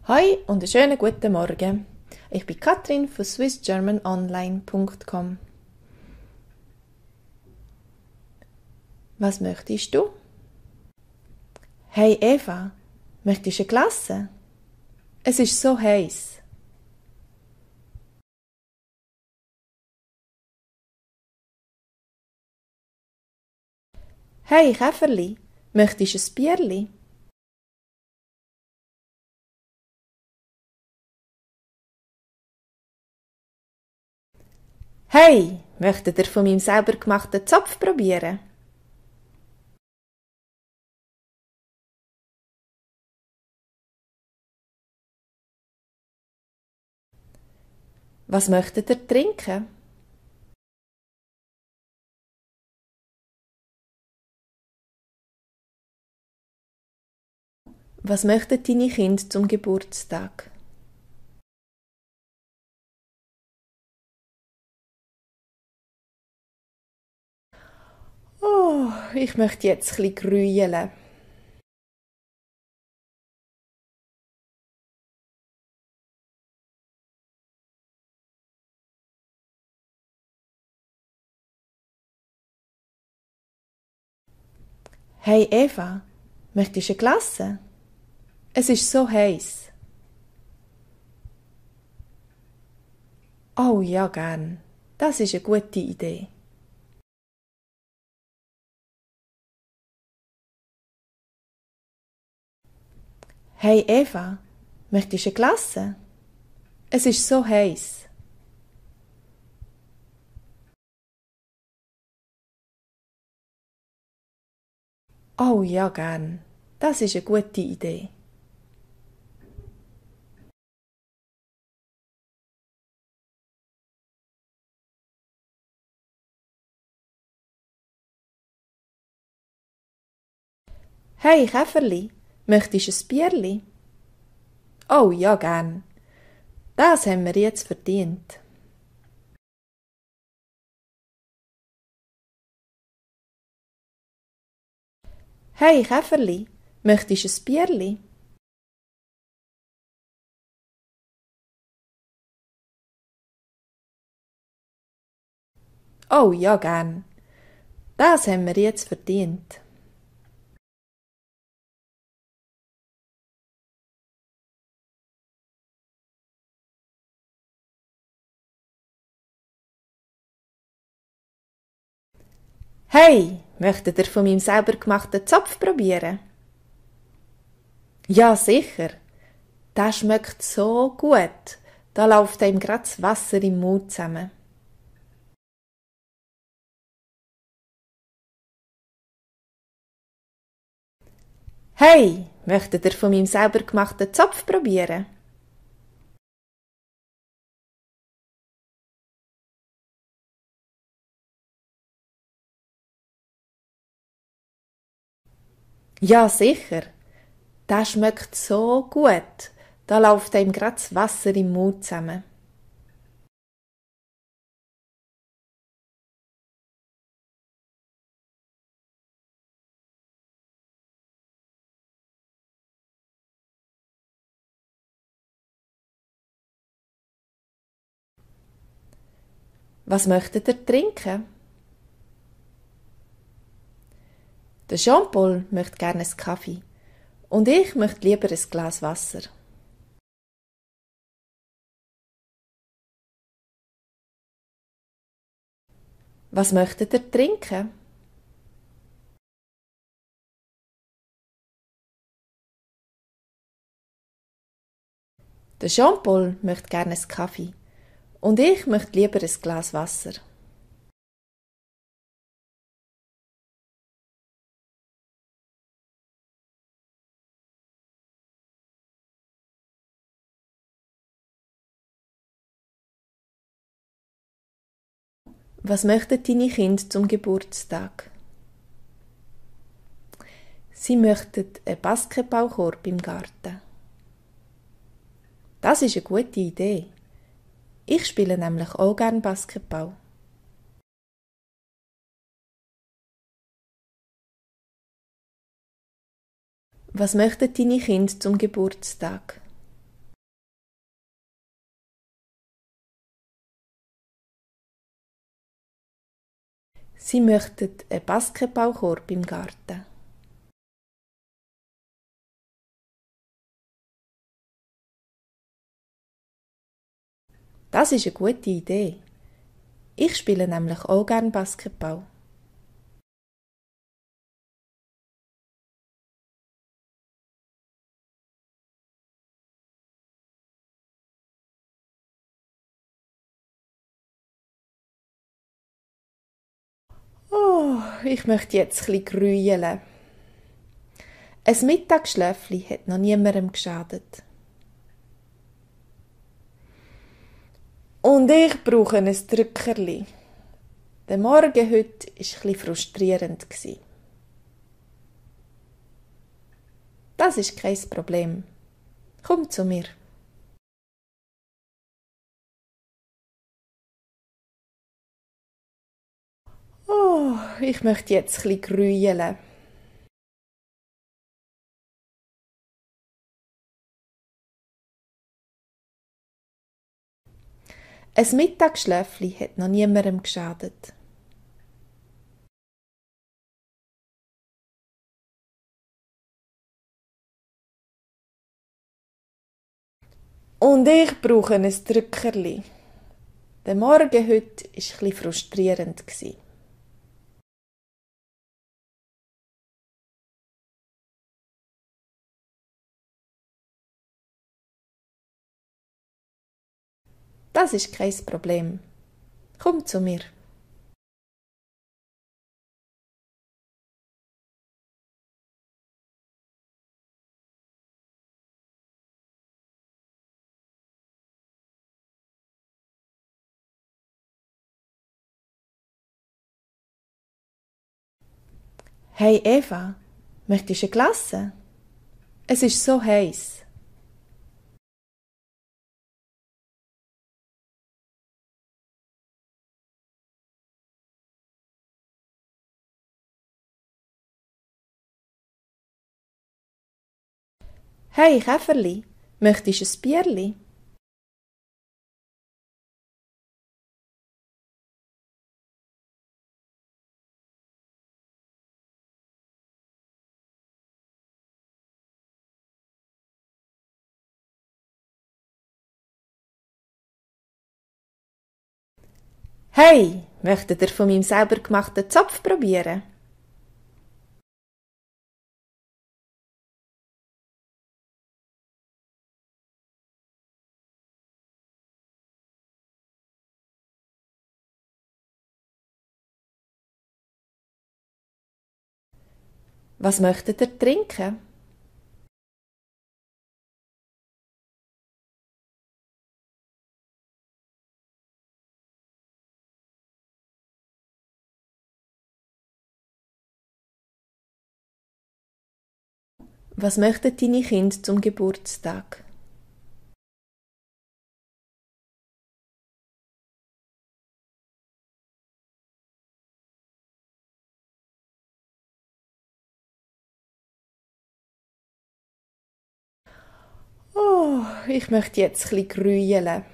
Hi und einen schönen guten Morgen. Ich bin Katrin von swissgermanonline.com. Was möchtest du? Hey Eva, möchtest du eine Glasse? Es ist so heiß. Hey Käferli, möchtest du ein Bierli? Hey, möchtet ihr von meinem selber gemachten Zopf probieren? Was möchtet ihr trinken? Was möchten deine Kinder zum Geburtstag? Oh, ich möchte jetzt ein bisschen grüelen. Hey Eva, möchtest du eine Glasse? Es ist so heiß. Oh ja, gern. Das ist eine gute Idee. Hey Eva, möchtest du eine Glasse? Es ist so heiß. Oh ja, gern. Das ist eine gute Idee. Hey Käferli, möchtest du ein Bierli? Oh ja, gern. Das haben wir jetzt verdient. Hey Käferli, möchtest du ein Bierli? Oh ja, gern. Das haben wir jetzt verdient. Hey, möchtet ihr von meinem selber gemachten Zopf probieren? Ja, sicher. Der schmeckt so gut. Da läuft einem grad das Wasser im Mund zusammen. Hey, möchtet ihr von meinem selber gemachten Zopf probieren? Ja, sicher. Der schmeckt so gut. Da läuft einem grad das Wasser im Mund zusammen. Was möchtet ihr trinken? Der Jean-Paul möchte gerne einen Kaffee. Und ich möchte lieber ein Glas Wasser. Was möchtet ihr trinken? Der Jean-Paul möchte gerne einen Kaffee. Und ich möchte lieber ein Glas Wasser. Was möchten deine Kinder zum Geburtstag? Sie möchten einen Basketballkorb im Garten. Das ist eine gute Idee. Ich spiele nämlich auch gern Basketball. Was möchten deine Kinder zum Geburtstag? Sie möchten einen Basketballkorb im Garten. Das ist eine gute Idee. Ich spiele nämlich auch gern Basketball. Oh, ich möchte jetzt ein bisschen grüelen. Ein Mittagsschläfli hat noch niemandem geschadet. Und ich brauche ein Drückerli. Der Morgen heute war etwas frustrierend. Das ist kein Problem. Komm zu mir. Oh, ich möchte jetzt ein bisschen grüelen. Ein Mittagsschläfli hat noch niemandem geschadet. Und ich brauche ein Drückerli. Der Morgen heute war etwas frustrierend. Das ist kein Problem. Komm zu mir. Hey Eva, möchtest du eine Glasse? Es ist so heiß. Hey Käferli, möchtest du ein Bierli? Hey, möchtet ihr von meinem selber gemachten Zopf probieren? Was möchtet ihr trinken? Was möchten deine Kinder zum Geburtstag? Oh, ich möchte jetzt ein bisschen grüelen.